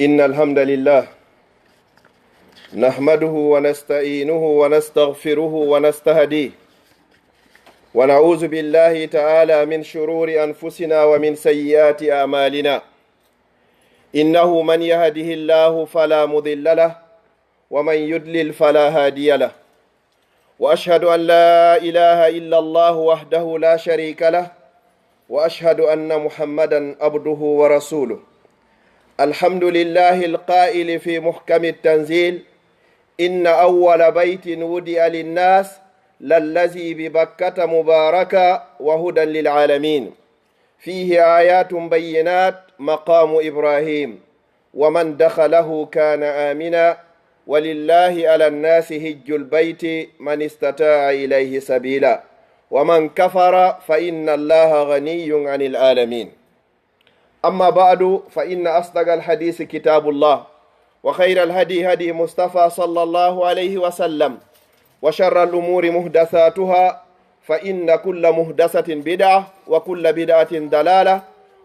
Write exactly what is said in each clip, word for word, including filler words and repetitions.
إن الحمد لله نحمده ونستعينه ونستغفره ونستهديه، ونعوذ بالله تعالى من شرور أنفسنا ومن سيئات أعمالنا. إنه من يهده الله فلا مضل له، ومن يضلل فلا هادي له. وأشهد أن لا إله إلا الله وحده لا شريك له، وأشهد أن محمدا عبده ورسوله. الحمد لله القائل في محكم التنزيل: إن أول بيت وضع للناس للذي ببكة مباركا وهدى للعالمين، فيه آيات بينات مقام إبراهيم، ومن دخله كان آمنا، ولله على الناس حج البيت من استطاع إليه سبيلا، ومن كفر فإن الله غني عن العالمين. أما بعد، فإن أصدق الحديث كتاب الله، وخير الهدي هدي مصطفى صلى الله عليه وسلم، وشر الأمور محدثاتها، فإن كل محدثة بدعة، وكل بدعة ضلالة،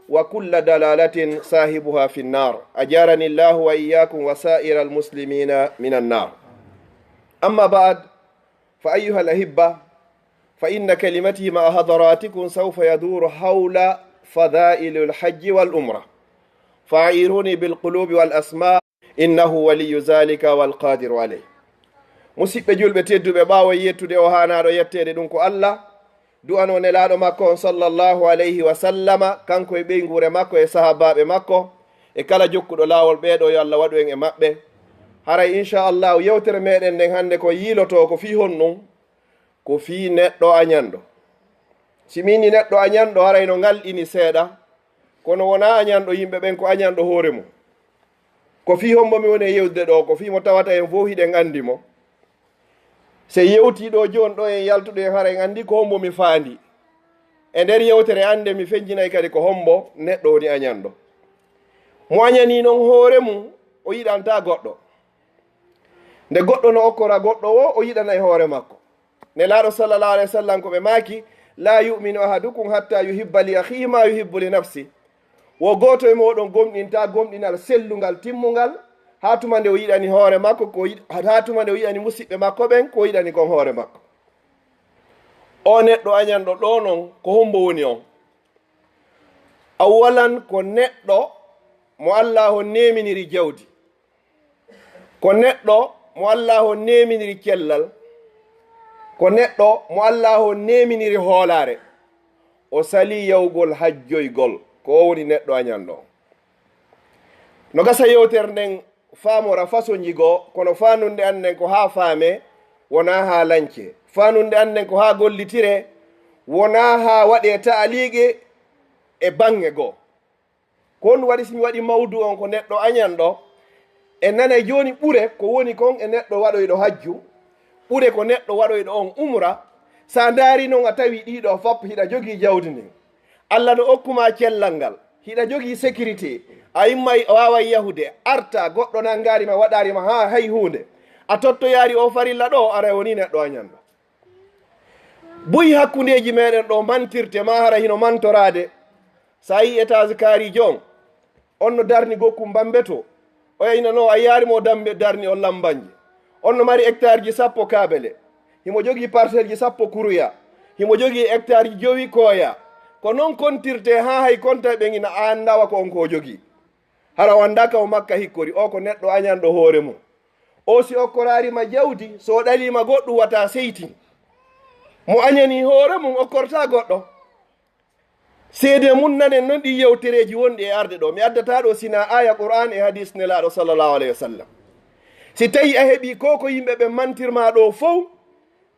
وكل ضلالة صاحبها في النار. أجارني الله وإياكم وسائر المسلمين من النار. أما بعد، فأيها الأحبة، فإن كلمتي مع حضراتكم سوف يدور حول فضائل الحج والعمرة، فأعيروني بالقلوب والأسماع، إنه ولي ذلك والقادر عليه. Musiɗɓe julɓe tedduɓe, ɓaawo yettude o haanaaɗo yetteede, ɗum ko Allah, du'ano nelaaɗo makko on sallallahu alayhi wa sallama, kanko e ɓeynguure makko e sahaabaaɓe makko, e kala jokkuɗo laawol ɓee ɗoo, yo Allah waɗu en e maɓɓe. Haray, inchallahu, yewtere meɗen nden hannde ko yiilotoo ko fii honɗum? Ko fii neɗɗo añanɗo. Si mi inni neɗɗo añanɗo, haray no ngal ini seeɗa, kono wonaa añanɗo yimɓe ɓen, ko añanɗo hoore mum. Ko fii hombo mi woni e yewtude ɗoo? Ko fii mo tawata en fow hiɗen anndi mo. Se yewtii ɗoo jooni ɗoo, en yaltuɗo, en hara en anndi ko hombo mi faandi. E nder yewtere an nde, mi fennjinay kadi ko hombo neɗɗo woni añanɗo. Mo añanii non hoore mum, o yiɗantaa goɗɗo. Nde goɗɗo no okkora goɗɗo woo, o yiɗanay hoore makko. Nelaaɗo sallallahu alayhi wa sallam ko ɓe maaki: "La yu'minu ahadukum hatta yuhibba li akhihi ma yuhibbu li nafsi." Wo gooto e mooɗon gomɗintaa gomɗinal sellungal, timmungal, haa tuma nde o yiɗani hoore makko, ko yiɗ-, haa tuma nde o yiɗani musiɓɓe makko ɓen, ko o yiɗani kon hoore makko. O neɗɗo añanɗo ɗoo non, ko hombo woni on? Awwalan, ko neɗɗo mo Allaahu neeminiri jawdi. Ko neɗɗo mo Allaahu neeminiri cellal. Ko neɗɗo mo Allaahu neeminiri hoolaare. O salii yahugol hajjoygol. Ko o woni neɗɗo añanɗo. No gasa yewtere nden faamora fasoji goo, kono faanunde an nden ko haa faamee, wonaa haa lancee. Faanunde an nden ko haa gollitire, wonaa haa waɗee taaliiqe e baŋŋe goo. Ko honɗum waɗi si mi waɗi mawdu on ko neɗɗo añanɗo? E nanay jooni ɓure ko woni kon e neɗɗo waɗoyɗo hajju, ɓure ko neɗɗo waɗoyɗo on umra. Sa ndaari non, a tawi ɗiɗo fop hiɗa jogii jawdi ndin. Allah no okku ma cellal ngal, hiɗa jogii sécurité, a immay, a waaway yahude, arta, goɗɗo nanngaari ma, waɗaari ma haa hay huunde. A tottoyaari o farilla ɗo, aray woni neɗɗo añanɗo. Buy hakkundeeji meɗen ɗo mantirte, ma hara hino mantoraade. Sa yii étage kaariijo on, on no darni gokku Mbambe to. Oya ina no a yaari mo dambe darni on Lambanje. On no mari hectare ji sappo Kaabele. Himo jogii parcelle ji sappo Kuruya. Himo jogii hectare ji jowi Kooya. Ko non kontirte haa hay konta ɓen ina anndawa ko on ko o jogii. Hara o anndaa ka o Makka hikkori, o ko neɗɗo añanɗo hoore mum. O si okkoraari ma jawdi, so o ɗalii ma goɗɗum wata seytin. Mo añanii hoore mum okkortaa goɗɗo. Seede mum nanen non ɗi yewtereeji wonɗi e arde ɗo. Mi addataa ɗo sinaa aaya Qur'aan e hadiis Nelaaɗo sallallahu alayhi wa sallam. Si tawi a heɓii ko ko yimɓe ɓen mantirmaa ɗo fow,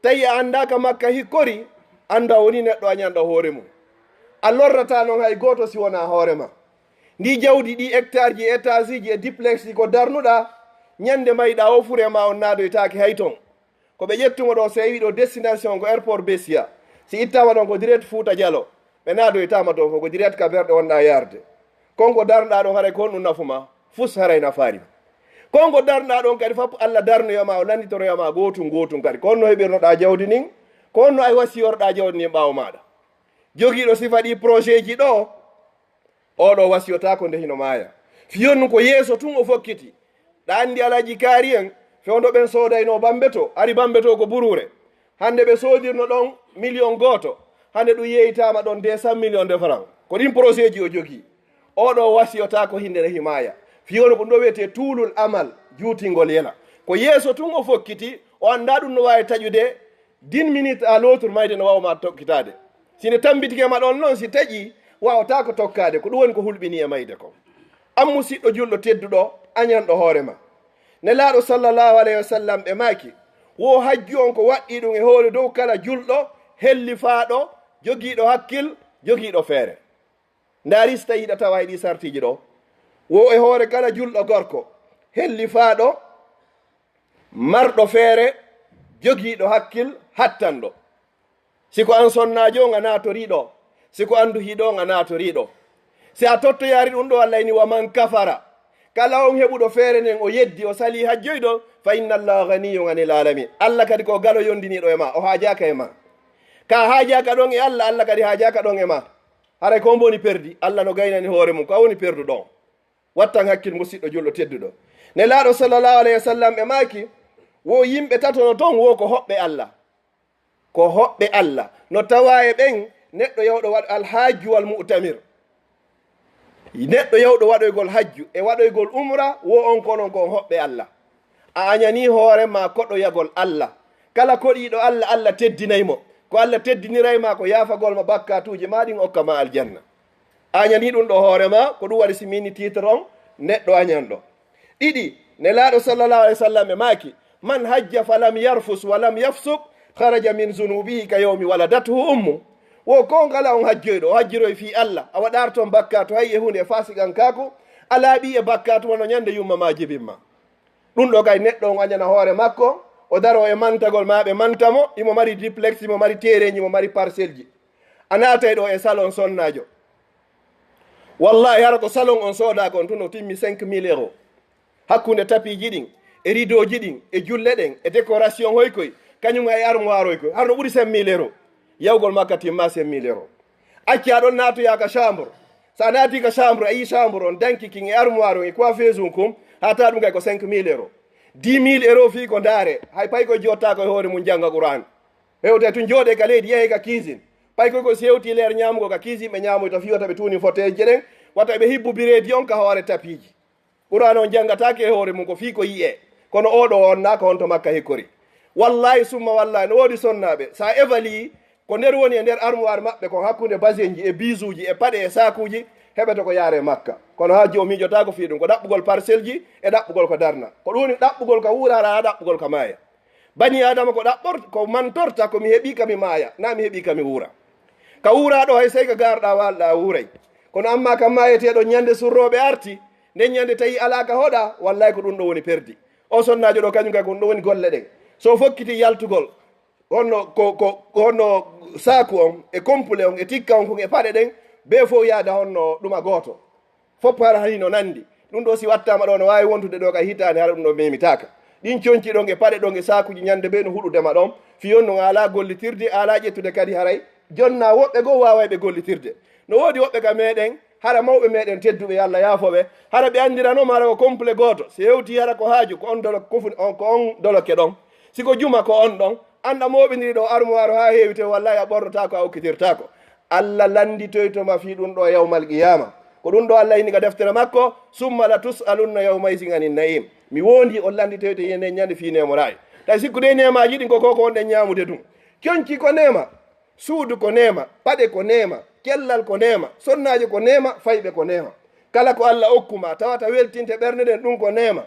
tawi a anndaa ka Makka hikkori, anndu a woni neɗɗo añanɗo hoore mum. A lorrataa non hay gooto si wonaa hoore ma. Ndi jawdi, ɗi hectare ji, étage ji e duplex ji ko darnuɗaa, ñande mayɗaa o fure ma on naadoytaake hay ton. Ko ɓe ƴettumo ɗo, so tawi ɗo destination ko airport Bessiya. Si ittaama ɗon ko direct Fuuta Jalo, ɓe naadoytaama ɗo fof, ko direct ka berɗe wonɗaa yaarde. Kon ko darnuɗaa ɗon, haray ko honɗum nafu ma? Fus haray nafaari ma. Kon ko darnuɗaa ɗon kadi fof, Allah darnoya ma, o lannditoroya ma gootum gootum kadi. Ko honno heɓirnoɗaa jawdi ndin? Ko honno ay wasiyorɗaa jawdi ndin ɓaawo maaɗa? Jogiiɗo sifa ɗi projet ji ɗo, oɗo wasiyotaako nde hino maaya. Fiyon ko yeeso tun o fokkiti. Ɗa anndi Alaaji Kaari en, fewndo ɓen soodaynoo Bambe to, ari Bambe to ko buruure. Hannde ɓe soodirno ɗon miliyon gooto, hannde ɗum yeeytaama ɗon deux cent millions de francs. Ko ɗin projet ji o jogii. Oɗo wasiyotaako hinde ne himaaya. Fiyon ko ɗum ɗo wiyetee tuulul amal, juutingol yela. Ko yeeso tun o fokkiti, o anndaa ɗum no waawi taƴude, d'une minute à l'autre, mayde no waawa ma tokkitaade. Si nde tammbitike ma ɗon non, si taƴi, waawataa ko tokkaade. Ko ɗum woni ko hulɓini e mayde kon. An musiɗɗo julɗo tedduɗo, añanɗo hoore ma. Nelaaɗo sallallahu alayhi wa sallam ɓe maaki, wo hajju on ko waɗɗii ɗum e hoore dow kala julɗo, hellifaaɗo, jogiiɗo hakkil, jogiiɗo feere. Ndaari si tawi hiɗa tawa e ɗi sartiiji ɗo. Wo e hoore kala julɗo gorko, hellifaaɗo, marɗo feere, jogiiɗo hakkil, hattanɗo. Si ko an sonnaajo on a naatoriiɗo, si ko an duhiiɗo on a naatoriiɗo. Si a tottoyaari ɗum ɗo, Allah ini, "Wa man kafara." Kala on heɓuɗo feere nden, o yeddi, o salii hajjoyɗo, "fa inna Allaha ganiyun anil alamin." Allah kadi ko galo yondiniiɗo e ma, o haajaaka e ma. Ka haajaaka ɗon e Allah, Allah kadi haajaaka ɗon e ma. Haray ko on woni perdi, Allah no gaynani hoore mum, ko a woni perduɗo on. Wattan hakkil musiɗɗo julɗo tedduɗo. Nelaaɗo sallallahu alayhi wa sallam ɓe maaki, wo yimɓe tato no ton, wo ko hoɓɓe Allah. Ko hoɓɓe Allah. No tawa e ɓen neɗɗo yawɗo waɗ-, alhaaju wal mu'tamir. Neɗɗo yawɗo waɗoygol hajju e waɗoygol umra, wo on ko non ko on hoɓɓe Allah. A añanii hoore ma koɗoyagol Allah. Kala koɗiiɗo Allah, Allah teddinay mo. Ko Allah teddiniray ma ko yaafagol ma bakkaatuuji ma ɗin, okka ma aljanna. A añanii ɗum ɗo hoore ma, ko ɗum waɗi si mi inni titre on, neɗɗo añanɗo. Ɗiɗi, Nelaaɗo sallallahu alayhi wa sallam e maaki, "Man hajja fa lam yarfus wa lam yafsuk, kharaja min zunubihi ka yawmi waladathu ummu." Wo ko kala on hajjoyɗo, o hajjiroy fii Allah, a waɗaar ton bakkaatu hay e huunde e faasiqankaaku, a laaɓii e bakkaatu wano ñande yumma ma jibin ma. Ɗum ɗo kay neɗɗo on añana hoore makko, o daroo e mantagol ma ɓe manta mo, imo mari duplex, imo mari teereeji, imo mari parcelleji. A naatay ɗo e salon sonnaajo. Wallahi hara ko salon on soodaa kon tun o timmi cinq mille euros. Hakkunde tapiiji ɗin, e rideauji ɗin, e julle ɗen, e décoration hoy koy, kañum e armoire hoy koy, hara no ɓuri cinq mille euros. Yawgol makka timma cinq mille euros. Acca ɗon naatoyaa ka chambre. Sa naati ka chambre, a yi chambre on danki kin e armoire on e coiffeuse on kum, haa ta ɗum kay ko cinq mille euros. Dix mille euros fii ko ndaare, hay pay ko jotta ko e hoore mum jannga Qur'an. Hewte tun jooɗe ka leydi, yahe ka cuisine. Pay ko, ko si hewti leer ñaamugo ka cuisine ɓe ñaamoyta fii wata ɓe tuuni fotteeje ɗen, wata ɓe hibbu bireedi on ka hoore tapiiji. Qur'an on janngataake e hoore mum ko fii ko yi'e. Kono oo ɗo on naa ko honto makka hekkori. Wallahi summa wallahi no woodi sonnaaɓe. Sa évalue ko nder woni e nder armoire maɓɓe kon hakkunde basenji e bisuuji e paɗe e saakuuji, heɓete ko yaare makka. Kono haa jo miijotaako fii ɗum. Ko ɗaɓɓugol parcelleji e ɗaɓɓugol ko darna. Ko ɗum woni ɗaɓɓugol ka wuuraara haa ɗaɓɓugol ka maaya. Bani Aadama ko ɗaɓɓort-, ko mantorta ko mi heɓii ka mi maaya, naa mi heɓii ka mi wuura. Ka wuuraaɗo hay sey ka gaarɗaa waalɗaa wuuray. Kono amma ka maayeteeɗo ñande surrooɓe arti, nden ñande tawi alaa ka hoɗa, wallahi ko ɗum ɗo woni perdi. O sonnaajo ɗo kañum kay ko ɗum ɗo woni golle ɗen. So fokkiti yaltugol, honno ko, ko, honno saaku on, e kompule on, e tikka on, kon e paɗe ɗen, bee fof yaada honno ɗuma gooto. Fof hara hani no nandi. Ɗum ɗo si wattaama ɗo no waawi wontude ɗo ka hitaande hara ɗum ɗo memitaaka. Ɗin conci ɗon e paɗe ɗon e saakuji ñande bee no huɗude ma ɗon. Fiyon non a alaa gollitirde, a alaa ƴettude kadi haray. Jonna woɓɓe goo waaway ɓe gollitirde. No woodi woɓɓe ka meɗen, hara mawɓe meɗen tedduɓe, yo Allah yaafo ɓe, hara ɓe anndirano ma hara ko complet gooto. Si hewti hara ko haaju, ko on dolo kofuni, on, ko on doloke ɗon. Si ko juma, ko on ɗon. An ɗa mooɓindiri ɗo armoire haa heewi, te wallahi a ɓornotaako, a okkitirtaako. Allah lannditoyto ma fii ɗum ɗo yawmal qiyaama. Ko ɗum ɗo Allah inni ka deftere makko, "Summa la tus'alunna yawma izin anin na'im." Mi wondi on lannditoyto yenen ñande fii neema raay. Tawi sikkude neemaaji ɗin ko ko, ko on ɗen ñaamude ɗum. Conci ko neema, suudu ko neema, paɗe ko neema, cellal ko neema, sonnaajo ko neema, fayɓe ko neema. Kala ko Allah okku ma, tawata weltinte ɓernde ɗen, ɗum ko neema.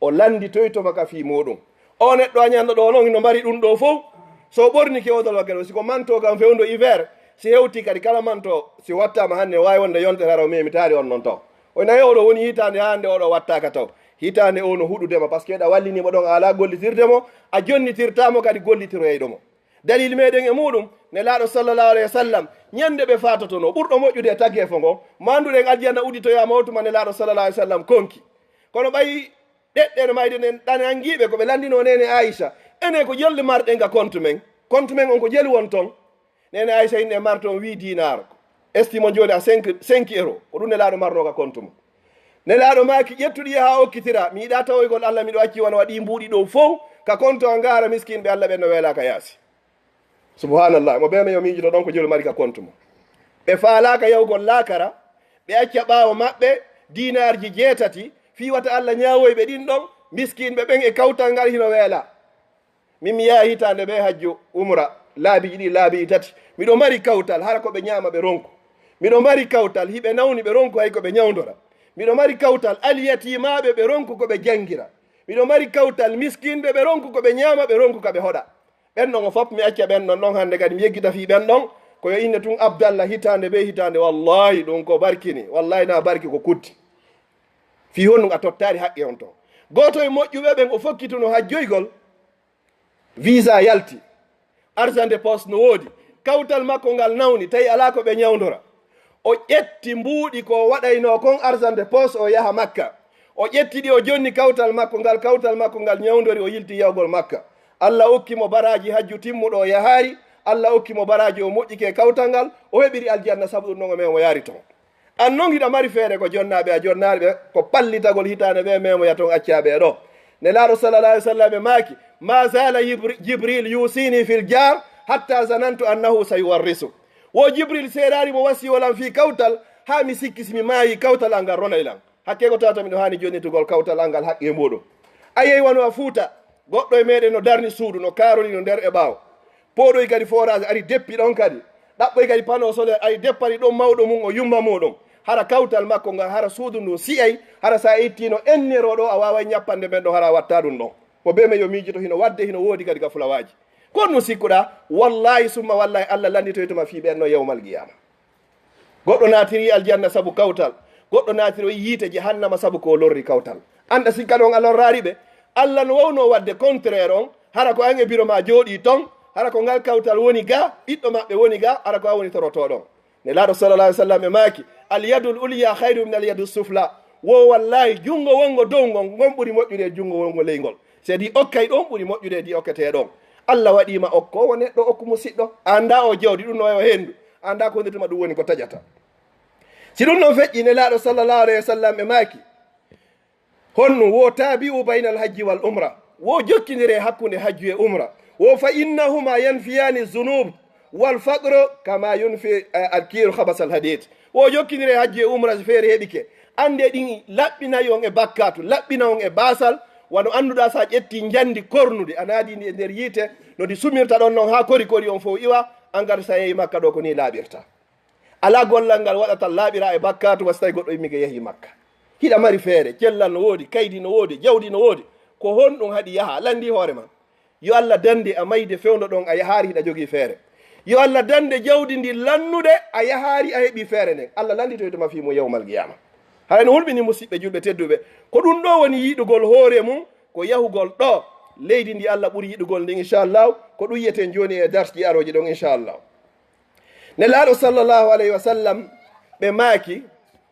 O lannditoyto ma ka fii muuɗum. O neɗɗo añanɗo ɗo non hino mari ɗum ɗo fow. So o ɓornike o doloke ɗo, si ko manto kan fewndo hiver, si hewti kadi kala manto, si wattaama hannde, waawi wonde yontere hara o memitaali on non taw. O nayi oɗo woni hitaande hannde oɗo wattaaka taw. Hitaande o no huɗude ma, parce que ɗa wallini mo ɗon, a alaa gollitirde mo, a jonnitirtaa mo kadi gollitiroyayɗo mo. Dalil meɗen e muuɗum, Nelaaɗo sallallahu alayhi wa sallam, ñande ɓe faatotonoo, ɓurɗo moƴƴude e tageefo ngo, maanduɗen aljanna uditoyaama o tuma Nelaaɗo sallallahu alayhi wa sallam konki. Kono ɓay ɗeɗɗen mayde nden ɗan anngiiɓe ko ɓe lanndinoo Neene Aysa, enen ko jolde marɗen ka compte men? Compte men on ko jelu won ton? Neene Aysa inne marto on huit dinaar. Estimo jooni à cinq, cinq euros. Ko ɗum Nelaaɗo marnoo ka compte mum. Nelaaɗo maaki, ƴettuɗi yaha okkitira. Mi yiɗaa tawoygol Allah, miɗo acci wano waɗi mbuuɗi ɗo fow ka konto an, ngara miskinɓe Allah ɓen no weelaa ka yaasi. Subhanallah, mo bee men yo miijoto ɗon ko jelu mari ka kontu mo. Ɓe faalaaka yahugol laakara, ɓe acca ɓaawo maɓɓe diinaarji jeetati, fii wata Allah ñaawoy ɓe ɗin ɗon, miskinɓe ɓen e kawtal ngal hino weela. Min mi yaha hitaande bee hajju umra, laabiiji ɗiɗi, laabiiji tati. Miɗo mari kawtal, hara ko ɓe ñaama ɓe ronku. Miɗo mari kawtal, hiɓe nawni ɓe ronku hay ko ɓe ñawndora. Miɗo mari kawtal, alyatiimaaɓe ɓe ronku ko ɓe janngira. Miɗo mari kawtal, miskinɓe ɓe ronku ko ɓe ñaama, ɓe ronku ka ɓe hoɗa. Ɓen ɗon o fop mi acca ɓen ɗon, ɗon hannde kadi mi yeggita fii ɓen ɗon, ko yo inne tun Abdallah hitaande bee hitaande, wallaahi ɗum ko barkini, wallaahi na barki ko kuddi. Fii honɗum a tottaari haqqe on to? Gooto e moƴƴuɓe ɓen o fokkituno hajjoygol, visa yalti, argent de poche no woodi, kawtal makko ngal nawni, tawi alaa ko ɓe ñawndora. O ƴetti mbuuɗi ko waɗaynoo kon argent de poche o yaha Makka. O ƴetti ɗi, o jonni kawtal makko ngal, kawtal makko ngal ñawndori, o yilti yahugol Makka. Allah okki mo baraaji hajju timmuɗo o yahaari, Allah okki mo baraaji o moƴƴike kawtal ngal, o heɓiri aljanna sabu ɗum non o men o yaari ton. An non hiɗa mari feere ko jonnaaɓe a jonnaali ɓe, ko pallitagol hitaande ɓe memoya ton accaa ɓe ɗo. Nelaaɗo sallallahu alaihi wasallam e maaki, "Ma zala Jibri-, Jibril yusini fil jar hatta zanantu annahu sayuwarrisu." Wo Jibril seeraari mo wasiyolan fii kawtal, haa mi sikki si mi maayi kawtal an ngal ronay lan. Hakke ko tawata miɗo haani jonnitugol kawtal an ngal haqqe muuɗum. A yehi wano a Fuuta, goɗɗo e meɗen no darni suudu, no kaarori no nder e ɓaawo. Pooɗoy kadi forage ari deppi ɗon kadi. Ɗaɓɓoy kadi panneau solaire ari deppani ɗon mawɗo mum o yumma muɗum. Hara kawtal makko ngal, hara suudu ndu si'ay, hara sa ittino ennero ɗo a waaway ñappande men ɗo hara a watta ɗum ɗon. Mo bee men yo miijoto hino wadde hino woodi kadi ka fulawaaji. Ko honɗum sikkuɗaa? Wallaahi summa wallaahi Allah lannditoyto ma fii ɓen no yawmal qiyaama. Goɗɗo naatiri aljanna sabu kawtal, goɗɗo naatiri yiite jahannama sabu ko o lorri kawtal. An ɗa sikka ɗon a lorraari ɓe? Allah no wawno wadde contraire on, hara ko an e biro ma jooɗii ton, hara ko ngal kawtal woni ga, ɓiɗɗo maɓɓe woni ga, hara ko an woni torotooɗo on. Nelaaɗo sallallahu alaihi wasallam e maaki, "Al yadul ulya khairu min al yadus sufla." Wo wallahi, junngo wonngo dow ngol, ngol ɓuri moƴƴude e junngo wonngo ley ngol. Sedi okkay ɗon ɓuri moƴƴude e di okketee ɗon. Allah waɗii ma okkoowo neɗɗo okku musiɗɗo. A anndaa o jawdi ɗum no wayo henndu. A anndaa ko hondirta ma ɗum woni ko taƴata. Si ɗum ɗon feƴƴi, Nelaaɗo sallallahu alaihi wasallam e maaki, honɗum? Wo tabi'u bainal hajji wal umra. Wo jokkindire hakkunde hajju e umra. Wo fa innahuma yanfiyani zunub wal faqru kama yunfi, eh, al kiiru khabasal hadid. Wo jokkindire hajju e umra si feere heɓike. Annde ɗin laɓɓinay on e bakkaatu, laɓɓina on e baasal, wano annduɗaa sa ƴetti njandi kornude, a naadi ndi e nder yiite, no ndi sumirta ɗon non haa kori kori on fow iwa, an kadi sa yehi Makka ɗo ko ni laaɓirta. Alaa gollal ngal waɗata laaɓira e bakkaatu, wa si tawi goɗɗo immike yehi Makka. Hiɗa mari feere, cellal no woodi, kaydi no woodi, jawdi no woodi. Ko honɗum haɗi yaha? Lanndii hoore ma. Yo Allah dande a mayde fewndo ɗon a yahaari hiɗa jogii feere. Yo Allah dande jawdi ndi lannude a yahaari a heɓii feere nden. Allah lannditoyto ma fii mum yawmal qiyaama. Haray no hulɓini musiɓɓe julɓe tedduɓe. Ko ɗum ɗo woni yiɗugol hoore mum, ko yahugol ɗo leydi ndi Allah ɓuri yiɗugol ndin, inchallahu. Ko ɗum yiyeten jooni e darsji arooji ɗon, inchallahu. Nelaaɗo sallallahu alayhi wa sallam ɓe maaki,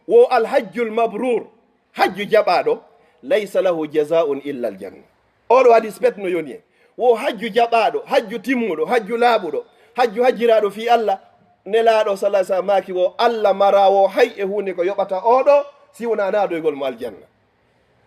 wo alhajjul mabrur, hajju jaɓaaɗo, laysa lahu jazaa'un illa aljanna. Oɗo hadis pet no yoni en. Wo hajju jaɓaaɗo, hajju timmuɗo, hajju laaɓuɗo, hajju hajjiraaɗo fii Allah. Nelaaɗo sallallahu alayhi wa sallam maaki, wo Allah mara wo hay e huunde ko yoɓata oɗo si wonaa naadoygol mo aljanna.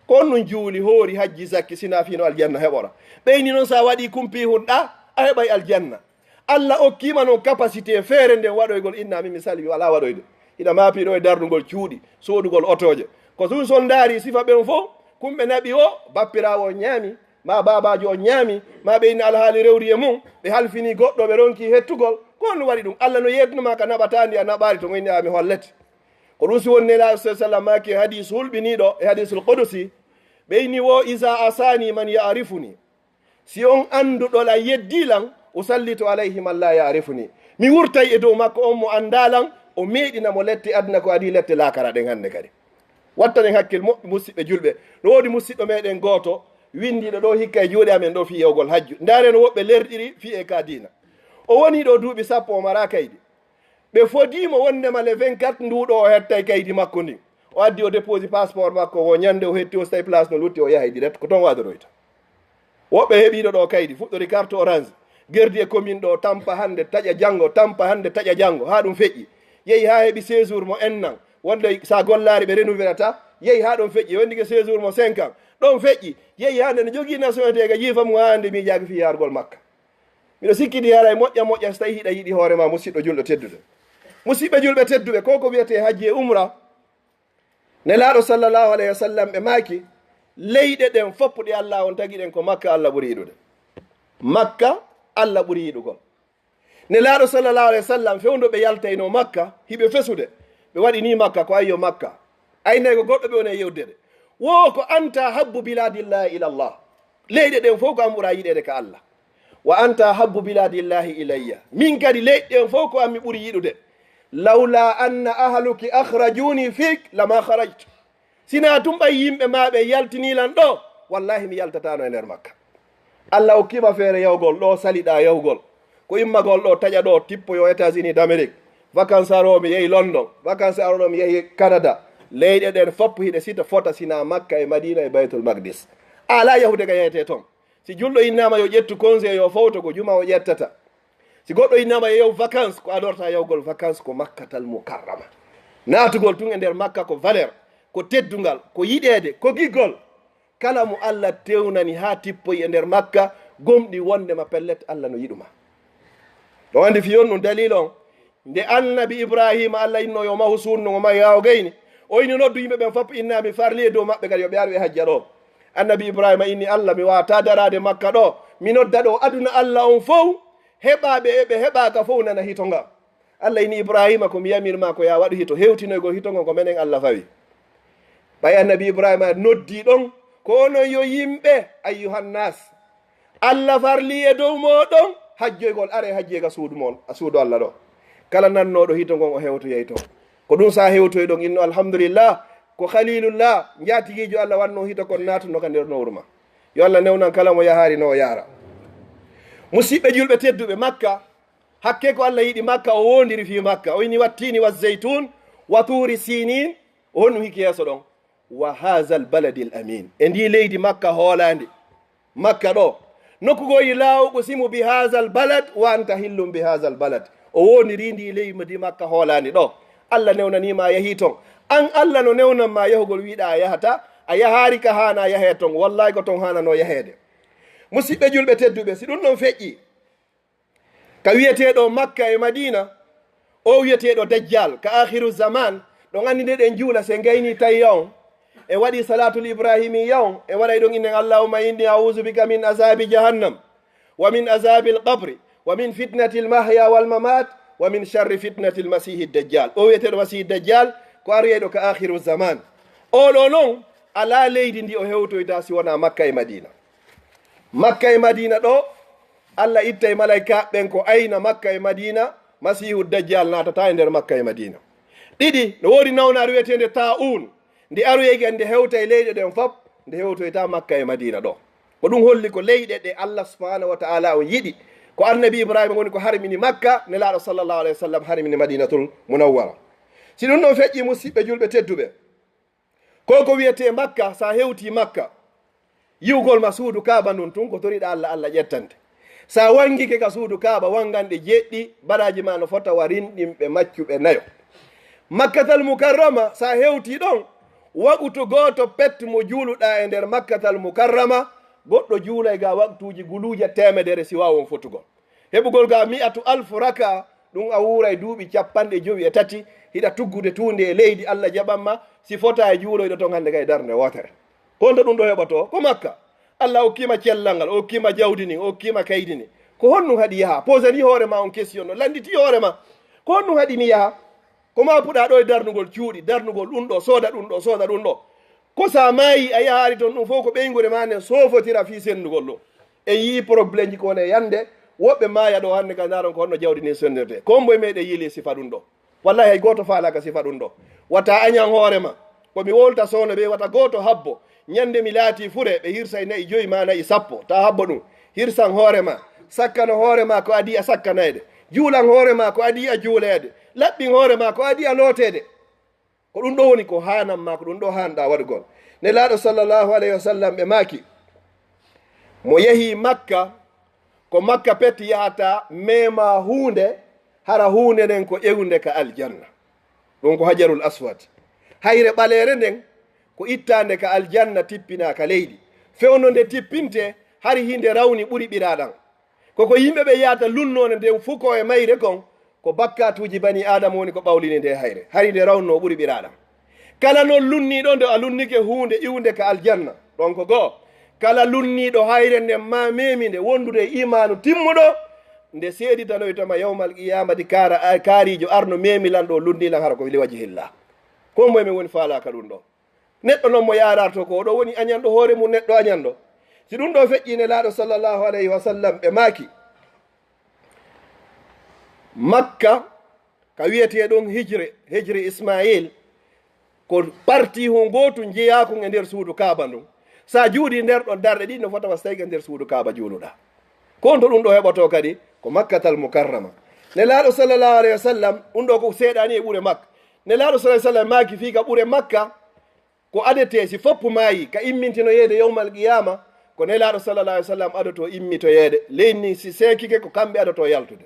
Ko on nun juuli, hoori, hajji, zakki, sina fii no aljanna heɓora. Ɓeyni non sa waɗi kumpi hun ɗa, a heɓay aljanna. Allah okkiima non capacité feere nden waɗoygol, inna min misali mi alaa waɗoyde. Hiɗa maapi ɗo e darnugol cuuɗi, soodugol otooje. Ko ɗum so on ndaari sifa ɓen fow, kumɓe naɓi o, bappiraawo on ñaami, ma baabaajo on ñaami, ma ɓe inna alhaali rewri e mum, ɓe halfini goɗɗo, ɓe ronki hettugol. Ko honɗum waɗi ɗum? Allah no yeedno ma ka naɓataandi a naɓaali to ngoyni a mi hollete. Ko ɗum si woni Nelaaɗo sallallahu alaihi wasallam maaki e hadiis hulɓiniiɗo e hadiisul qudusi, ɓeyni wo, "Iza asani man ya'rifuni." Si on annduɗo lan yeddii lan, "usallitu alayhi man la ya'rifuni." Mi wurtay e dow makko on mo anndaa lan, o meeɗina mo lette aduna ko adii lette laakara ɗen hannde kadi. Wattanen hakkil moƴƴi musiɓɓe julɓe. No woodi musiɗɗo meɗen gooto winndiiɗo ɗo hikka e juuɗe amen ɗo fii yewgol hajju. Ndaaren woɓɓe lerɗiri fii e ka diina. O woni ɗo duuɓi sappo o maraa kaydi. Ɓe fodii mo wonndema le vingt-quatre nduuɗo o hettay kaydi makko ndin. O addi o déposi passeport makko, wo ñannde o hetti o so tawi place no lutti o yahay direct, ko toon o adoroyta. Woɓɓe heɓiiɗo ɗo kaydi, fuɗɗori carte orange, gerdi e commune ɗo, tampa hannde, taƴa janngo, tampa hannde, taƴa janngo, haa ɗum feƴƴi. Yehi haa heɓi séjour mo ennan, Wonde sa gollaari ɓe renouvelata, yehi haa ɗon feƴƴi, wonde ke séjour mo cinq ans, ɗon feƴƴi, yehi haa nde no jogii nationalité ga jiifa mum haa hannde miijaaki fii yaargol Makka. Miɗo sikkiti haray moƴƴa moƴƴa si tawi hiɗa yiɗi hoore ma, musiɗɗo julɗo teddude. Musiɓɓe julɓe tedduɓe, ko ko wiyetee hajji e umra, Nelaaɗo sallallahu alayhi wa sallam ɓe maaki, leyɗe ɗen fof ɗe Allah on tagi ɗen ko Makka Allah ɓuri yiɗude. Makka Allah ɓuri yiɗugol. Nelaaɗo sallallahu alayhi wa sallam fewndo ɓe yaltaynoo Makka, hiɓe fesude, ɓe waɗi ni Makka, ko ayyo Makka. Aynay ko goɗɗo ɓe woni e yewtere. Wo ko anta habbu biladillahi ila Allah. Leyɗe ɗen fof ko an ɓura yiɗeede ka Allah. Wa anta habbu biladillahi ilayya. Min kadi leyɗe ɗen fof ko an mi ɓuri yiɗude. Lawla anna ahluki akhrajuni fik lama kharajtu. Sinaa tun ɓay yimɓe maa ɓe yaltinii lan ɗoo, wallahi mi yaltataano e nder Makka. Allah okkii ma feere yahugol ɗoo, saliɗaa yahugol. Ko immagol ɗoo, taƴa ɗoo, tippo yo États-Unis d'Amérique. Vacances aroo mi yehi London, vacances aroo mi yehi Canada. Leyɗe ɗen fof hiɗe sita fota sinaa Makka e Madina e Baytul Maqdis. A alaa yahude ka yahetee ton. Si julɗo innaama yo ƴettu congé yo fowto, ko juma o ƴettata. Si goɗɗo innaama yo yahu vacances, ko adorta yahugol vacances ko Makkatal Mukarrama. Naatugol tun e nder Makka ko valeur, ko teddungal, ko yiɗeede, ko giggol. Kala mo Allah tewnani haa tippoyi e nder Makka, gomɗi wondema pellet Allah no yiɗuma. Ɗo andi fii on ɗum dalil on. Nde Annabi Ibrahima, Allah inno yo mahu suudu ndun, o mahi haa o gayni. O inni noddu yimɓe ɓen fof, inna mi farli e dow maɓɓe kadi yo ɓe aru e hajja ɗoo. Annabi Ibrahima inni, Allah, mi waawataa daraade Makka ɗoo. Mi nodda ɗoo aduna Allah on fow, heɓaaɓe e ɓe heɓaaka fow nana hito ngan. Allah inni Ibrahima, ko mi yamir maa ko yaa waɗu hito. Hewtinoygol hito ngon ko menen Allah fawi. Ɓay Annabi Ibrahima noddii ɗon, ko onon yo yimɓe, ayyuhan nas. Allah farlii e dow mooɗon hajjoygol, aree hajjee ka suudu mon, a suudu Allah ɗoo. Kala nannooɗo hito ngon o hewtoyay ton. Ko ɗum sa hewtoyi ɗon inno alhamdulillah, ko Khalilullah, njaatigiijo Allah wannoo hito kon naatunoo ka nder nowru ma. Yo Allah newnan kala mo yahaari no o yaara. Musiɓɓe julɓe tedduɓe Makka, hakke ko Allah yiɗi Makka, o woondiri fii Makka. O inni wattini wa zeytun, wa tuuri sinin, o honɗum hikki yeeso ɗon. Wa haazal baladil amin. E ndii leydi Makka hoolaandi. Makka ɗoo. Nokku goo yiɗi laawo ko simu bi haazal balad, wa anta hillum bi haazal balad. O woondiri ndii leydi Makka hoolaandi ɗoo. Allah newnanii ma a yahii ton. An Allah no newnan ma yahugol wiɗa a yahata, a yahaari ka haana yahee ton. Wallahi ko ton haananoo yaheede. Musiɓɓe julɓe tedduɓe, si ɗum ɗon feƴƴi, ka wiyeteeɗo Makka e Madina, o wiyeteeɗo Dajjal, ka akhiru zaman, ɗon anndi nde ɗen juula se ngayni tayya on, e waɗi salatul ibrahimiyya on, e waɗay ɗon innen allahumma inni a'udhu bika min azabi jahannam, wa min azabil qabri, wa min fitnatil mahya wal mamat, wa min sharri fitnatil masihi dajjal. O wiyeteeɗo masihi dajjal, ko ariyayɗo ka akhiru zaman. Oɗo non, alaa leydi ndi o hewtoyta si wonaa Makka e Madina. Makka e Madina ɗoo, Allah ittay malaykaaɓe ɓen ko ayna Makka e Madina, Masiihu Dajjal naatataa e nder Makka e Madina. Ɗiɗi, no woodi nawnaare wiyeteende Taa'uun, nde aroyay nde hewtay leyɗe ɗen fop, nde hewtoyta Makka e Madina ɗoo. Ko ɗum holli ko leyɗe ɗe Allah subhanahu wa ta'ala on yiɗi. Ko Annabi Ibrahima woni ko harmini Makka, Nelaaɗo sallallahu alayhi wa sallam harmini Madinatul Munawwara. Si ɗum ɗon feƴƴi, musiɓɓe julɓe tedduɓe, ko ko wiyetee Makka, sa hewtii Makka, yi'ugol ma suudu Kaaba ndun tun, ko toriɗaa Allah, Allah ƴettante. Sa wangike ka suudu Kaaba, wanganɗe jeɗɗi, baraaji ma no fota wa rinɗinɓe maccuɓe nayo. Makkatal Mukarrama, sa hewtii ɗon, waqutu gooto pet mo juuluɗaa e nder Makkatal Mukarrama, goɗɗo juulay ga waqtuuji guluuje teemedere si waawi on fotugol. Heɓugol ga mi'atu alfu raka, ɗum a wuuray duuɓi cappanɗe jowi e tati, hiɗa tuggude tuunde e leydi, Allah jaɓan ma, si fota e juuloyɗo ton hannde kay darnde wootere. Ko honto ɗum ɗo heɓotoo? Ko Makka. Allah okkii ma cellal ngal, o okkii ma jawdi ndin, o okkii ma kaydi ndin. Ko honɗum haɗi yaha? Posanii hoore ma on question ɗo, lannditi hoore ma. Ko honɗum haɗi mi yaha? Ko ma puɗa ɗo e darnugol cuuɗi, darnugol ɗum ɗo, sooda ɗum ɗo, sooda ɗum ɗo. Ko sa maayi a yahaali ton, ɗum fof ko ɓeynguure ma nden soofotira fii senndugol ɗum. En yii problémeji ko woni e yande, woɓɓe maaya ɗo hannde ka ndaron ko honno jawdi ndin senndirtee. Ko hombo e meɗen yiili sifa ɗum ɗo? Wallahi hay gooto faalaaka sifa ɗum ɗo. Wata a añan hoore ma. Ko mi wolta soono ɓe wata gooto habbo. Ñande mi laati fure, ɓe hirsay na'i joyi ma na'i sappo. Ta habbo ɗum. Hirsan hoore ma. Sakkano hoore ma ko adii a sakkanayde. Juulan hoore ma ko adii a juuleede. Laɓɓin hoore ma ko adii a looteede. Ko ɗum ɗo woni ko haanan ma, ko ɗum ɗo haanɗaa waɗugol. Nelaaɗo sallallahu alayhi wa sallam ɓe maaki, mo yahii Makka, ko Makka pet yahata, mema huunde, hara huunde nden ko ewnde ka aljanna. Ɗum ko Hajarul Aswad. Hayre ɓaleere nden ko ittaande ka aljanna, tippinaa ka leydi. Fewndo nde tippinte, hari hinde rawni ɓuri ɓiraaɗan. Koko yimɓe ɓe yahata lunnoone nden fuu ko e mayre kon, ko bakkaatuuji bani Aadama woni ko ɓawlini nde hayre. Hari nde rawnno ɓuri ɓiraaɗan. Kala non lunniiɗo nde a lunnike huunde iwnde ka aljanna, ɗon ko goo. Kala lunniiɗo hayre nden ma meemi nde wondude e iimaanu timmuɗo, nde seeditanoytoma yawmal qiyaamati kaara-, kaariijo arno meemi lan ɗo lunnii lan hara ko li wajhillah. Ko moye men woni faalaaka ɗum ɗo. Neɗɗo non mo yaararto ko, o ɗo woni añanɗo hoore mum, neɗɗo añanɗo. Si ɗum ɗo feƴƴii, Nelaaɗo sallallahu alayhi wa sallam ɓe maaki, Makka, ka wiyetee ɗum Hijri, Hijri Ismaayil, ko parti hun gootu njeyaa kun e nder suudu Kaaba ndun. Sa juuɗii nder ɗon darɗe ɗiɗi, no fota wa so tawi ka nder suudu Kaaba juuluɗaa. Ko honto ɗum ɗo heɓotoo kadi? Ko Makkatal Mukarrama. Nelaaɗo sallallahu alayhi wa sallam, ɗum ɗo ko seeɗaani e ɓure Makka. Nelaaɗo sallallahu alayhi wa sallam maaki fii ka ɓure Makka, ko adetee si foppu maayi ka immintinoyeede yawmal qiyaama, ko Nelaaɗo sallallahu alayhi wa sallam adotoo immitoyeede. Leydi ndin si seekike, ko kamɓe adotoo yaltude.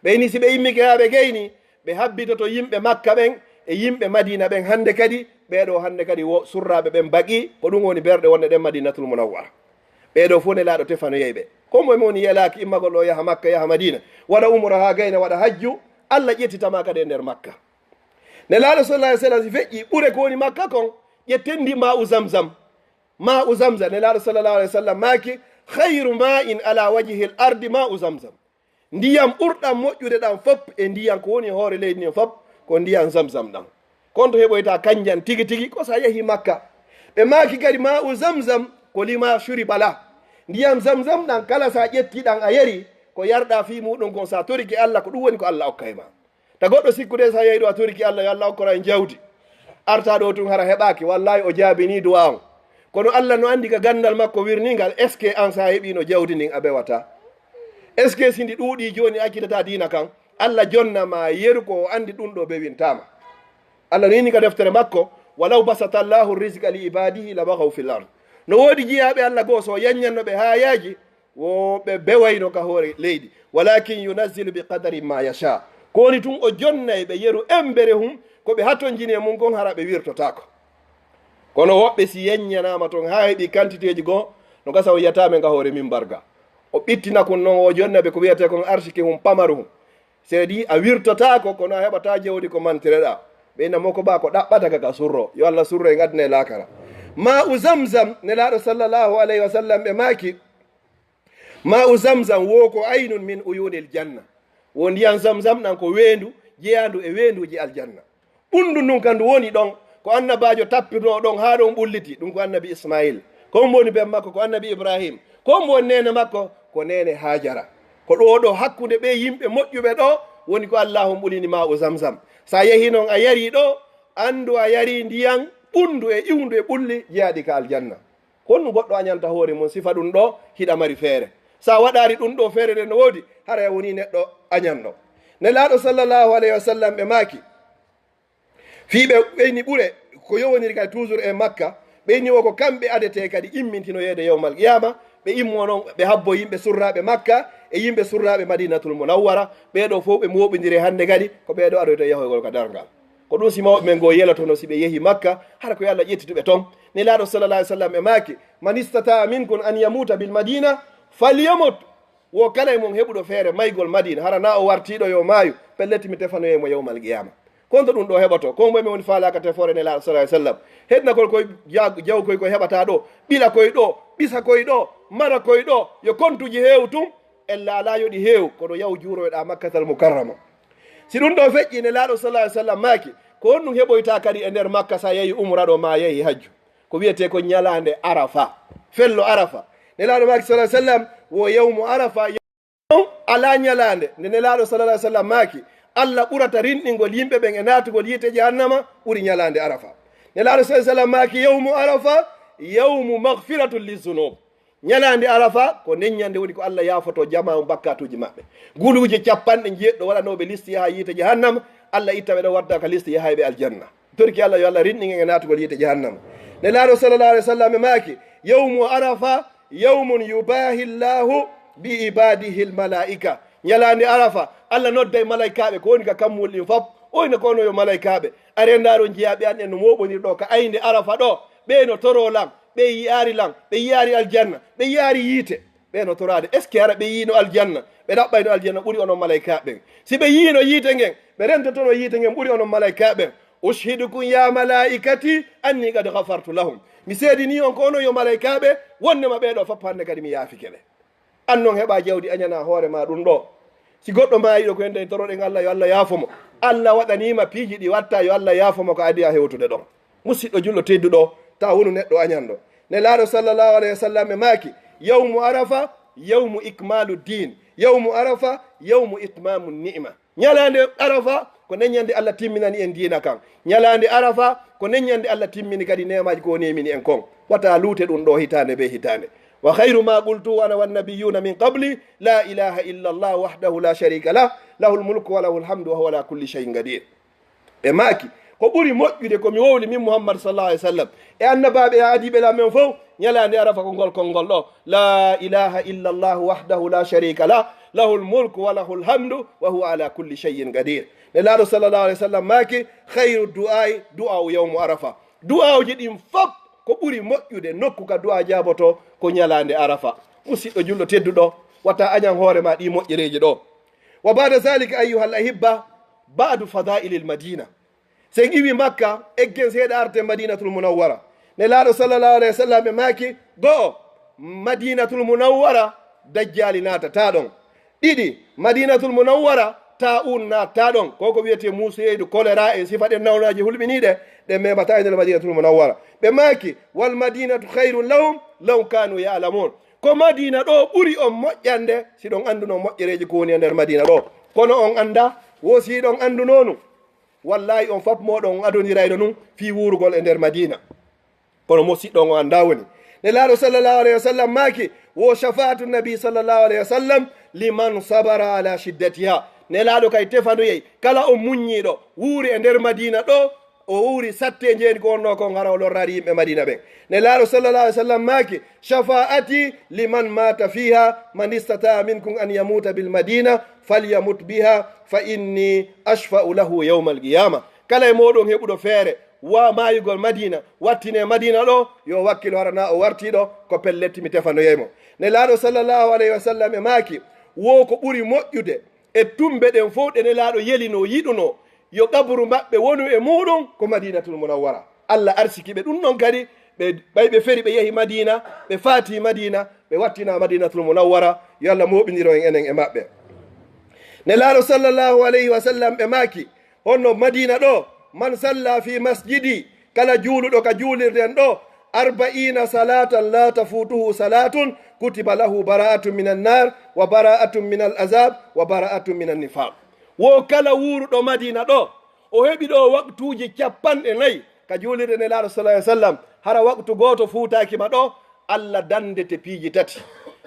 Ɓeyni si ɓe immike haa ɓe gayni, ɓe habbitoto yimɓe Makka ɓen e yimɓe Madiina ɓen hannde kadi, ɓee ɗoo hannde kadi wo surraaɓe ɓen baɗi, ko ɗum woni berɗe wonɗe ɗen Madiinatul Munawwara. Ɓee ɗoo fof Nelaaɗo tefanoyay ɓe. Ko moye mo woni yelaaki immagol ɗo yaha Makka, yaha Madiina, waɗa umra haa gayna, waɗa hajju, Alla ƴettitama kadi e nder Makka. Nelaaɗo sallallahu alayhi wa sallam si feƴƴi ɓure ko woni Makka kon, ƴetten ndi maa'u Zamzam. Maa'u Zamzam, Nelaaɗo sallallahu alayhi wa sallam maaki, "Khayru ma'in ala wajhil ardi ma'u Zamzam." Ndiyam ɓurɗam moƴƴude ɗam fop e ndiyam ko woni hoore leydi ndin fop, ko ndiyam Zamzam ɗam. Kon to heɓoyta kanjan tigi tigi, ko sa yahi Makka. Ɓe maaki kadi, "Ma'u Zamzam ko lima shuriba lah." Ndiyam Zamzam ɗam, kala sa ƴetti ɗam a yari, ko yarɗa fii muɗum kon, sa torike Alla, ko ɗum woni ko Alla okkay ma. Ta goɗɗo sikkude sa yahi ɗo a toriki Alla, yo Alla okkora en jawdi. Arta ɗo tun hara heɓaaki, wallahi o jaabini du'a on. Kono Alla no andi ka gandal makko wirningal, est-ce que an sa heɓino jawdi ndin a bewata? Est-ce que si ndi ɗuuɗi jooni a accitata diina kan? Alla jonna ma yeru ko o andi ɗum ɗo bewintama. Alla no inni ka deftere makko, "Walaw basata Allahu rizqa li ibadihi la baghaw fil ard." No woodi jiyaaɓe Alla goo so yanyanno ɓe haa yaaji, wo ɓe bewayno ka hoore leydi. "Walakin yunazzilu bi qadarin ma yasha." Ko woni tun o jonnay ɓe yeru embere hum, ko ɓe hatonjini e mun kon hara ɓe wirtotaako. Kono woɓɓe si yanyanaama ton haa heɓi kantiteeji goo, no gasa o yiyata men ka hoore mimbar ga. O ɓittina kun non o jonna ɓe ko wiyete kon arsike hum pamaru hum. Seedi a wirtotaako, kono a heɓata jawdi ko mantireɗa. Ɓe ina moko ba ko ɗaɓɓata ka ka surro. Yo Alla surro en aduna e laakara. Ma'u Zamzam, Nelaaɗo sallallahu alayhi wa sallam ɓe maaki, "Ma'u Zamzam wo ko aynun min uyunil janna." Wo ndiyam Zamzam ɗan ko weendu jeyaandu e weenduuji aljanna. Ɓundu ndun ka ndu woni ɗon, ko annabaajo tappirnoo ɗon haa ɗon ɓulliti, ɗum ko annabi Ismaayil. Ko hombo woni ben makko? Ko annabi Ibrahim. Ko hombo woni neene makko? Ko neene Haajara. Ko ɗo ɗo hakkunde ɓe yimɓe moƴƴuɓe ɗo woni ko Allaahu ɓulini ma'u Zamzam. Sa yehi non a yari ɗo, andu a yari ndiyan ɓundu e iwndu e ɓulli jeyaaɗi ka aljanna. Ko honɗum goɗɗo añanta hoore mum sifa ɗum ɗo hiɗa mari feere? Sa waɗaari ɗum ɗo feere nden no woodi, haray a woni neɗɗo añanɗo. Nelaaɗo sallallahu alayhi wa sallam ɓe maaki, fii ɓe ɓeyni ɓure ko yowoniri kadi toujours e Makka, ɓeyni o ko kamɓe adetee kadi immintinoyeede yawmal qiyama, ɓe immo non ɓe habbo yimɓe surraaɓe Makka e yimɓe surraaɓe Madinatul Munawwara, ɓee ɗo fof ɓe mooɓindire hannde kadi, ko ɓee ɗo aroyta yahoygol ka darngal. Ko ɗum si mawɓe men goo yelotono si ɓe yehi Makka, hara ko yo Allah ƴettituɓe ton. Nelaaɗo sallallahu alayhi wa sallam e maaki, "Man istata'a minkum an yamuta bil Madina, falyamut." Wo kala e mon heɓuɗo feere maygol Madina, hara na o wartiiɗo yo maayu, pellet mi tefanoyay mo yawmal qiyama. Konto ɗum ɗo heɓoto, ko moye men woni faalaaka tefoore Nelaaɗo sallallahu alayhi wa sallam. Heddinagol koy ja-, jaw koy ko heɓata ɗo, ɓila koy ɗo, ɓisa koy ɗo, mara koy ɗo, yo kontuji heew tun, ella alaa yo ɗi heew, kono yaw juuroyɗa Makkatal Mukarrama. Si ɗum ɗo feƴƴi, Nelaaɗo sallallahu alayhi wa sallam maaki, ko honɗum heɓoyta kadi e nder Makka sa yehi umra ɗo ma yehi hajju? Ko wiyetee ko ñalaande Arafa, fello Arafa. Nelaaɗo maaki sallallahu alayhi wa sallam, wo yawmu Arafa, alaa ñalaande nde Nelaaɗo sallallahu alayhi wa sallam maaki, Allah ɓurata rinɗingol yimɓe ɓen e naatugol yiite jahannama ɓuri ñalaande Arafa. Nelaaɗo sallallahu alayhi wa sallam maaki, "Yawmu Arafa, yawmu maghfiratun lizunub." Ñalaande Arafa ko nden ñande woni ko Allah yaafoto jamaa on bakkatuuji maɓɓe. Guluuje capanɗe njeeɗiɗo waɗanooɓe liste yaha yiite jahannama, Allah itta ɓe ɗo wadda ka liste yahayɓe aljanna. Torki Allah yo Allah rinɗin en e naatugol yiite jahannama. Nelaaɗo sallallahu alayhi wa sallam e maaki, "Yawmu Arafa, yawmun yubahi Allahu bi ibadihi al-malaika." Ñalaande Arafa, Allah nodday malaykaaɓe ko woni ka kammuuli ɗin fop. O ina ko ono yo malaykaaɓe. Are ndaaron jiyaaɓe an en no mooɓoniri ɗo ka aynde Arafa ɗo, ɓee no toroo lan, ɓe yi'aari lan, ɓe yi'aari aljanna, ɓe yi'aari yiite. Ɓee no toraade, est-ce que hara ɓe yiino aljanna, ɓe ɗaɓɓayno aljanna ɓuri onon malaykaaɓe ɓen? Si ɓe yiino yiite ngen, ɓe rentotono yiite ngen ɓuri onon malaykaaɓe ɓen. Ushhidukum ya malaikati anni qad ghafartu lahum. Mi seedinii on ko onon yo malaykaaɓe, wonnde ma ɓee ɗo fof hannde kadi mi yaafike ɓe. An non heɓa jawdi añana hoore ma ɗum ɗo. Si goɗɗo maayi ɗo ko en ɗen toroɗen Allah yo Allah yaafo mo. Allah waɗanii ma piiji ɗi watta yo Allah yaafo mo ko adii a hewtude ɗon. Musiɗɗo julɗo tedduɗo, ta wonu neɗɗo añanɗo. Nelaaɗo sallallahu alayhi wa sallam e maaki, yawmu Arafa, yawmu ikmalu din. Yawmu Arafa, yawmu itmamu ni'ma. Ñalaande Arafa, ko neññande Allah timminani en diina kan. Ñalaande Arafa, ko neññande Allah timmini kadi neemaaji ko o neemini en kon. Wata luute ɗum ɗo hitaande be hitaande. Wa khayru ma qultu ana wan nabiyyuna min qabli, la ilaha illa Allah wahdahu la sharika lah, lahul mulku wa lahul hamdu wa huwa ala kulli shay'in qadir. Ɓe maaki, ko ɓuri moƴƴude ko mi wowli min Muhammad sallallahu alaihi wasallam e annabaaɓe e aadiiɓe lan men fow, ñalaande Arafa ko ngol konngol ɗo, la ilaha illa Allah wahdahu la sharika lah, lahul mulku wa lahul hamdu wa huwa ala kulli shay'in qadir. Nelaaɗo sallallahu alaihi wasallam maaki, khayru du'ai du'au yawmu Arafa. Du'aawuji ɗin fop ko ɓuri moƴƴude nokku ka du'a jaaboto ko ñalaande Arafa. Musiɗɗo julɗo tedduɗo, wata añan hoore ma ɗi moƴƴereeji ɗo. Wa ba'da zalika ayyuhal ahibba, ba'du fadailil madina. Sen iwi Makka, eggen seeɗa arten Madinatul Munawwara. Nelaaɗo sallallahu alaihi wasallam e maaki, go'o, Madinatul Munawwara, dajjaali naatataa ɗon. Ɗiɗi, Madinatul Munawwara, taa'un naatataa ɗon. Ko ko wi'etee muuseyeydu, kolera e sifa ɗen nawnaaji hulɓiniiɗe, ɗen meemataa e nder Madinatul Munawwara. Ɓe maaki, wal madinatu khayrun lahum law kanu ya'lamun. Ko Madina ɗo ɓuri on moƴƴande si ɗon annduno moƴƴereeji ko woni e nder Madina ɗo. Kono on anndaa, wo si ɗon anndunoo ɗum. Wallahi on fop mooɗon on adondirayno ɗum fii wuurugol e nder Madina. Kono musiɗɗo on o anndaa woni. Nelaaɗo sallallahu alaihi wasallam maaki, wo shafaatu nabi sallallahu alaihi wasallam liman sabara ala shiddatiha. Nelaaɗo kay tefanoyey kala on muññiiɗo wuuri e nder Madina ɗo, o wuuri sattee njeeni ko wonnoo kon hara o lorraari yimɓe Madina ɓen. Nelaaɗo sallallahu alaihi wasallam maaki, shafaati liman mata fiha, man istata minkum an yamuta bil madina, falyamut biha, fa inni ashfa'u lahu yawmal qiyama. Kala e mooɗon heɓuɗo feere wa maayugol Madina, wattine Madina ɗo, yo wakkilo hara na o wartii ɗo, ko pellet mi tefanoyay mo. Nelaaɗo sallallahu alaihi wasallam e maaki, wo ko ɓuri moƴƴude e tumbe ɗen fow ɗe Nelaaɗo yelinoo, yiɗunoo, yo qaburu maɓɓe wonu e muuɗum ko Madinatul Munawwara. Allah arsiki ɓe ɗum ɗon kadi, ɓe, ɓay ɓe feri ɓe yahi Madina, ɓe faati Madina, ɓe wattina Madinatul Munawwara, yo Allah mooɓindir en enen e maɓɓe. Nelaaɗo sallallahu alaihi wasallam ɓe maaki, honno Madina ɗo, man salla fi masjidi, kala juuluɗo ka juulirde an ɗo, arba'ina salatan la tafutuhu salatun, kutiba lahu bara'atun minan nar, wa bara'atun minal azab, wa bara'atun minan nifaq. Wo kala wuuruɗo Madina ɗo, o heɓi ɗo waqtuuji capanɗe nayi ka juulirde Nelaaɗo sallallahu alaihi wasallam, hara waqtu gooto fuutaaki ma ɗo, Allah dandete piiji tati.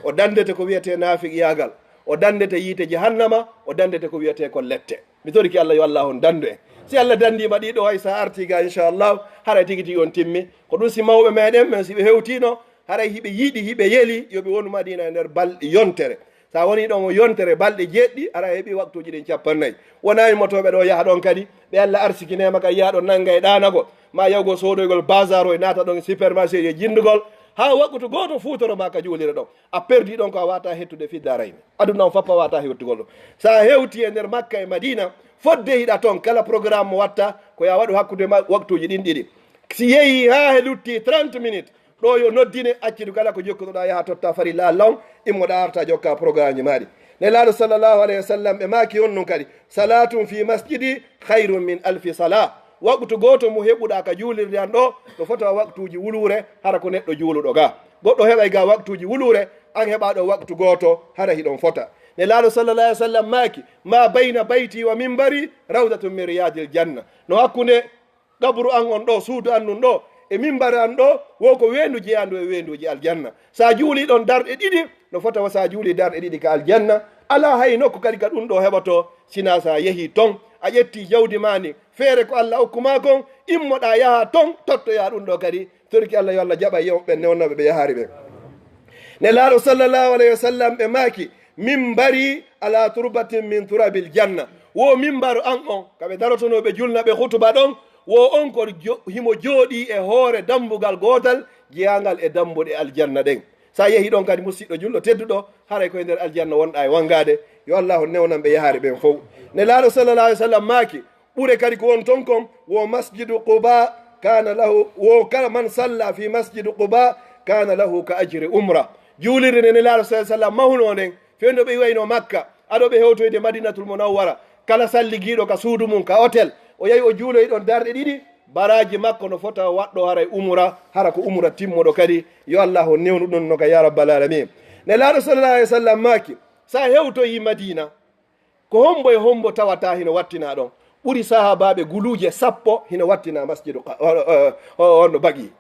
O dandete ko wi'etee naafiqiyaagal, o dandete yiite jahannama, o dandete ko wi'etee ko lette. Mi torike Allah yo Allah on dandu en. Si Allah dandii ma ɗiɗo hay sa artii ga, inchallah, haray tigi tigi on timmi. Ko ɗum si mawɓe meɗen ɓen si ɓe hewtiino, haray hiɓe yiɗi, hiɓe yeli, yo ɓe wonu Madina e nder balɗe yontere. Sa woni ɗon o yontere balɗe jeɗɗi, haray heɓi waqtuuji ɗin capanɗe nayi. Wonaa immotooɓe ɗo yaha ɗon kadi, ɓe Allah arsikinii ma kadi yaha ɗon nanga e ɗaanagol, ma yahugo soodoygol bazar o e naata ɗon e supermarché e jinndugol, haa waqtu gooto fuutoro ma ka juulire ɗon. A perdi ɗon ko a wata hettude fi darayni. Aduna on fop a wata hettugol ɗum. Sa hewti e nder Makka e Madina, fodde hiɗa ton, kala programme mo watta, ko ya waɗu hakkude ma-, waktuuji ɗin ɗiɗi. Si yehi haa he lutti trente minutes, ɗo yo noddine, accidu kala ko jokkuɗoɗa, yaha totta farilla Allah on, immoɗa arta jokka programme ji maɗi. Nelaaɗo sallallahu alaihi wasallam ɓe maaki on nun kadi, salatun fi masjidi khairun min alfi salah. Waqtu gooto mo heɓuɗa ka juulirde an ɗo, no fota waqtuuji wuluure, hara ko neɗɗo juuluɗo ga. Goɗɗo heɓay ga waqtuuji wuluure, an heɓa ɗo waqtu gooto, hara hiɗon fota. Nelaaɗo sallallahu alaihi wasallam maaki, ma bayna bayti wa minbari rawdatun min riyadil janna. No hakkunde qabru an on ɗo, suudu an nun ɗo, e minbari an ɗo, wo ko weendu jeyandu e weenduuji aljanna. Sa juuli ɗon darɗe ɗiɗi, no fota wo sa juuli darɗe ɗiɗi ka aljanna. Alaa hay nokku kadi ka ɗum ɗo heɓoto, sina sa yehi ton, a ƴetti jawdi ma ni, feere ko Allah okku ma kon, immoɗa yaha ton, tottoya ɗum ɗo kadi. Torki Allah, yo Allah jaɓa yew ɓen newnoɓe ɓe yahaari ɓe. Nelaaɗo sallallahu alaihi wasallam ɓe maaki, minbari ala turbatin min turabil janna. Wo minbaru an on, ka ɓe darotono ɓe julna ɓe hutuba ɗon, Wo on ko jo-, himo jooɗii e hoore dambugal gootal jeyaangal e dambuɗe aljanna ɗen. So a yehii ɗon kadi, musiɗɗo julɗo tedduɗo, haray ko e nder aljanna wonɗaa e wanngaade. Yo Allaahu newnan ɓe yahaare ɓen fow. Nelaaɗo sallallahu alaihi wasallam maaki, ɓure kadi ko won ton kon, wo masjidu Quba kana lahu, wo kala man salla fi masjidu Quba kana lahu ka ajri umra. Juulirde nde Nelaaɗo sallallahu alaihi wasallam mahunoo nden, fewndo ɓe iwayno Makka, ado ɓe hewtoyde Madinatul Munawwara, kala salligiiɗo ka suudu mum, ka hotel, o yahi o juuloyi ɗon darɗe ɗiɗi, baraaji makko no fota waɗɗo haray umura, hara ko umura timmuɗo kadi. Yo Allaahu newnu ɗum no ka, ya rabbal alamin. Nelaaɗo sallallahu alaihi wasallam maaki, sa hewtoyi Madina, ko hombo e hombo tawata hino wattina ɗon? Ɓuri sahaabaaɓe guluuje sappo hino wattina masjidu Qa-, o, o, o, o, on no Baqi.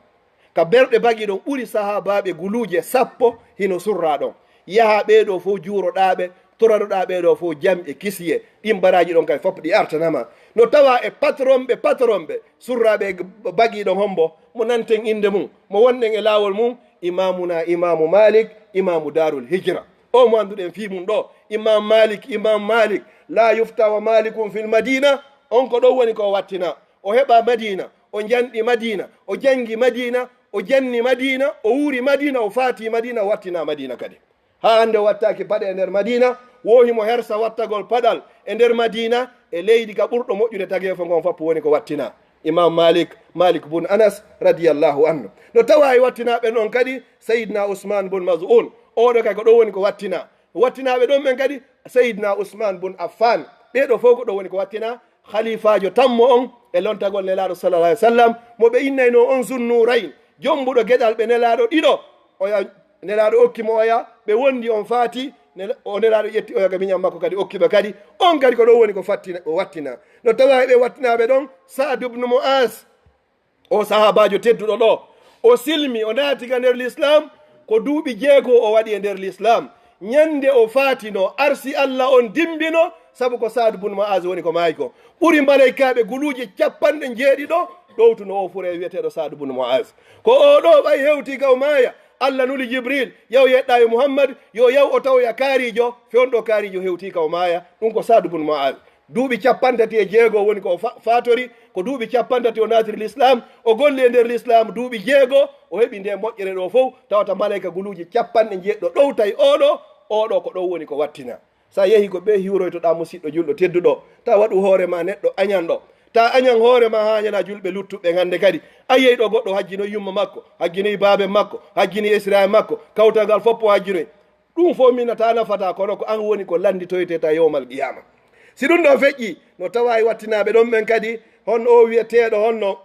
Ka berɗe Baqi ɗon, ɓuri sahaabaaɓe guluuje sappo hino surra ɗon. Yaha ɓee ɗoo fow juuroɗaa ɓe, toranoɗaa ɓee ɗoo fow jam e kisiyee. Ɗin baraaji ɗon kay fof ɗi artanama. No tawa e patron ɓe, patron ɓe, surraaɓe Baqi ɗon hombo, mo nanten innde mum, mo wonɗen e laawol mum, Imaamuna Imaamu Malik, Imaamu Daarul Hijra. O mo annduɗen fii mum ɗoo, Imam Malik, Imam Malik, la yufta wa Malikun fil Madina, on ko ɗon woni ko wattina. O heɓa Madina, o janɗi Madina, o jangi Madina, o janni Madina, o wuuri Madina, o faati Madina, o wattina Madina kadi. Haa hannde o wattaaki paɗe e nder Madina, wo himo hersa wattagol paɗal e nder Madina, e leydi ka ɓurɗo moƴƴude tageefo ngon fof woni ko wattina. Imam Malik, Malik bun Anas, radiyallahu anhu. No tawa e wattinaaɓe non kadi, Sayyidina Usman bun Maz'un, oɗo kay ko ɗon woni ko wattina. Wattinaaɓe ɗon ɓen kadi, Sayyidina Usman bun Affan. Ɓee ɗoo fow ko ɗon woni ko wattina. Khalifaajo tammo on e lontagol Nelaaɗo sallallahu alaihi wasallam, mo ɓe innaynoo on Zunnurayn, jombuɗo geɗalɓe Nelaaɗo ɗiɗo. Oya, Nelaaɗo okki mo oya, ɓe wondi, on faati, Nela-, o Nelaaɗo ƴetti oya ga miñan makko kadi okki ɓe kadi. On kadi ko ɗon woni ko fattina, o wattina. No tawa e ɓe wattinaaɓe ɗon, Sa'd ibn Mu'az. O sahaabaajo tedduɗo ɗoo, o silmi, o naati ka nder Lislaam, ko duuɓi jeego o waɗi e nder Lislaam. Ñande o faatino, arsi Alla on dimbino, sabu ko Sa'd bun Mu'az woni ko maayi ko. Ɓuri malaykaaɓe guluuje capanɗe jeeɗiɗo ɗowtuno o fure wi'eteeɗo Sa'd bun Mu'az. Ko o ɗoo ɓay hewti ka o maaya, Alla nuli Jibril, yaw yeɗɗa e Muhammad, yo yaw o tawoya kaarijo, fewndo kaarijo hewti ka o maaya, ɗum ko Sa'd bun Mu'az. Duuɓi cappanɗe tati e jeego woni ko fa-, faatori, ko duuɓi cappanɗe tati o naatiri Lislaam, o golli e nder Lislaam duuɓi jeego, o heɓi nde moƴƴere ɗoo fow, tawata maleyka guluuje capanɗe jeeɗiɗo ɗowtay oo ɗoo, oo ɗoo ko ɗon woni ko wattina. Sa yehi ko ɓe hiwroytoɗaa musiɗɗo julɗo tedduɗo, ta waɗu hoore ma neɗɗo añanɗo, ta añan hoore ma haa añana julɓe luttuɓe hannde kadi. A yiyay ɗo goɗɗo hajjinoy yumma makko, hajjinoy baaben makko, hajjinoy esiraaɓe makko, kawtal ngal fof o hajjinoy. Ɗum fof minata nafata, kono ko an woni ko lannditoytee ta yowmal qiyama. Si ɗum ɗo feƴƴi, no tawa e wattinaaɓe ɗon ɓen kadi, hon o wiyeteeɗo honno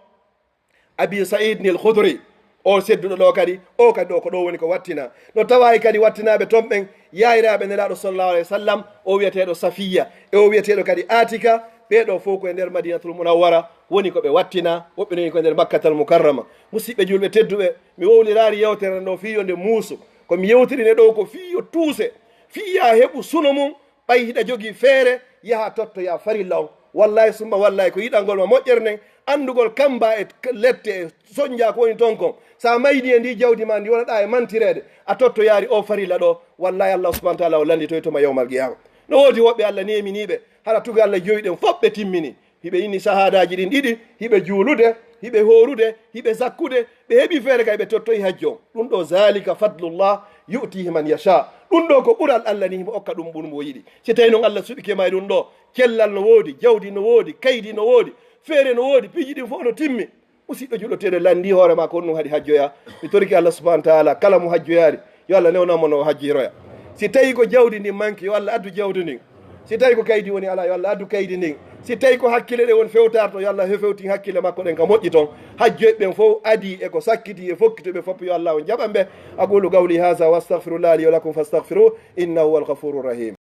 Abi Sa'id nil Khudri, o sedduɗo ɗo kadi, o kadi ɗo ko ɗo woni ko wattina. No tawa e kadi wattinaaɓe ton ɓen, yaayiraaɓe Nelaaɗo sallallahu alaihi wasallam, o wiyeteeɗo Safiya, e o wiyeteeɗo kadi Atika, ɓee ɗo fof ko e nder Madinatul Munawwara woni ko ɓe wattina, woɓɓe no ko e nder Makkatal Mukarrama. Musiɓɓe julɓe tedduɓe, mi wowliraari yewtere nden fii yo nde muusu. Ko mi yewtirine ɗo ko fii yo tuuse, fii yaa heɓu suno mum, ɓay hiɗa jogii feere, yaha tottoya farilla on. Wallahi summa wallahi, ko yiɗangol ma moƴƴere nden, anndugol kamba e k-, lette e sonja ko woni ton kon. Sa maydi e ndi jawdi ma ndi, wonaɗa e mantireede, a tottoyaari o farilla ɗo, wallahi Allah subhanahu wa ta'ala o lannditoyto ma yawmal qiyama. No woodi woɓɓe Allah neminiiɓe, hara tugalɗe joyi ɗen fof ɓe timmini. Hiɓe inni sahadaaji ɗin ɗiɗi, hiɓe juulude, hiɓe hoorude, hiɓe zakkude, ɓe heɓi feere kay ɓe tottoyi hajjo. Ɗum ɗo, zalika fadlullah yu'tihi man yasha. Ɗum ɗo ko ɓural Allah ni, himo okka ɗum ɓuri mo yiɗi. Si tawi noon Allah suɓike ma e ɗum ɗo, cellal no woodi, jawdi no woodi, kaydi no woodi, feere no woodi, piiji ɗin fof no timmi. Musiɗɗo juɗɗoteeɗo, lanndi hoore ma ko ɗum haɗi hajjoya. Mi torike Allah subhanahu wa ta'ala, kala mo hajjoyaari, yo Allah newnan mo no o hajjiroya. Si tawi ko jawdi ndin manki, yo Allah addu jawdi ndin. Si tawi ko kaydi woni ala, yo Allah addu kaydi ndin. Si tawi ko hakkille ɗe woni fewtarto, yo Allah he fewtin hakkille makko ɗen ka moƴƴi ton. Hajjoyɓe ɓen fof adii e ko sakkiti e fokkituɓe fof, yo Allah on jaɓan ɓe. Aqulu qawli hadha wa astaghfirullah li wa lakum fastaghfiruhu, innahu huwal ghafurur rahim.